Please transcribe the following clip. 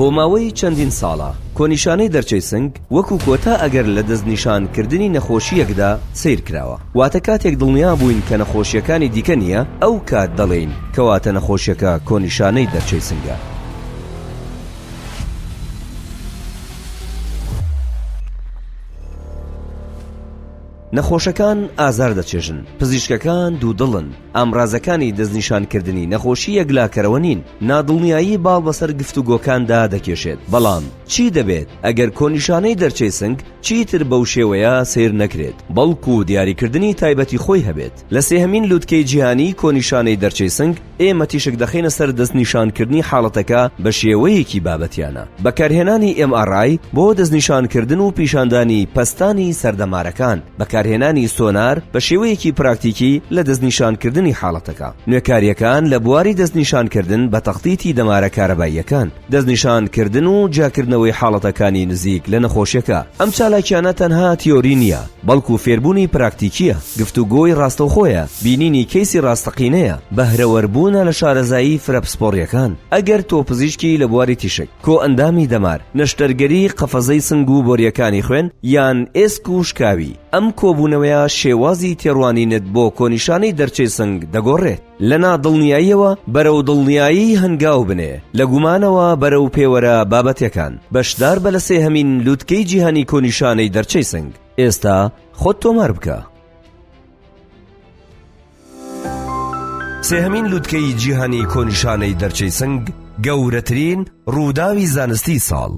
بۆ ماوەی چەندین ساڵە کۆنیشانەی دەرچەی سنگ وەکو کۆتا ئەگەر لە دەستنیشانکردنی نەخۆشییەکدا سەیر کراوە. واتە کاتێک دڵنیا بووین کە نەخۆشییەکانی دیکە نییە، ئەو کات دەڵێین کەواتە نەخۆشیەکە کۆنیشانەی دەرچەی سنگە. نەخۆشەکان ئازار دەچێژن، پزیشکەکان دوودڵن، ئامرازەکانی دەستنیشانکردنی نەخۆشی یەکلاکەرەوە نین، نادڵنیایی باڵ بەسەر گفتوگۆکاندا دەکێشێت، بەڵام چی دەبێت ئەگەر کۆنیشانەی دەرچەی سنگ چیتر بەو شێوەیە سەیر نەکرێت، بەڵکو دیاریکردنی تایبەتی خۆی هەبێت؟ لە سێهەمین لوتکەی جیهانیی کۆنیشانەی دەرچەی سنگ، ئێمە تیشک دەخەینە سەر دەستنیشانکردنی حاڵەتەکە بە شێوەیەکی بابەتیانە. بەکارهێنانی MRI بۆ دەستنیشانکردن و پیشاندانی پەستانی سەردەمارەکان، بەکارهێنانی سۆنار بە شێوەیەکی پراکتیکی لە دەستنیشانکردنی حاڵەتەکە، نوێکارییەکان لە بواری دەستنیشانکردن بە تەختیتی دەمارە کارەباییەکان، دەستنیشانکردن و جیاکردنەوەی حاڵەتەکانی نزیک لە نەخۆشیەکە. ئەم چالاکیانە تەنها تیۆری نییە، بەڵکو فێربوونی پراکتیکییە، گفتوگۆی ڕاستەوخۆیە، بینینی کەیسی ڕاستەقینەیە، بەهرەوەربوونە لە شارەزایی فرە پسپۆڕییەکان. ئەگەر تۆ پزیشکی لە بواری تیشک، کۆئەندامی دەمار، نەشتەرگەری قەفەزەی سنگ و بۆرییەکانی خوێن، یان ئێسک و شکاوی، ئەم کۆبوونەوەیە شێوازی تێڕوانینت بۆ کۆنیشانەی دەرچەی سنگ دەگۆڕێت. لە نادڵنیاییەوە بەرەو دڵنیایی هەنگاو بنێ، لە گومانەوە بەرەو پێوەرە بابەتیەکان. بەشدار بە لە سێهەمین لوتکەی جیهانی کۆنیشانەی دەرچەی سنگ. ئێستا خۆت تۆمار بکە. سێهەمین لوتکەی جیهانی کۆنیشانەی دەرچەی سنگ گەورەترین ڕووداوی زانستی ساڵ.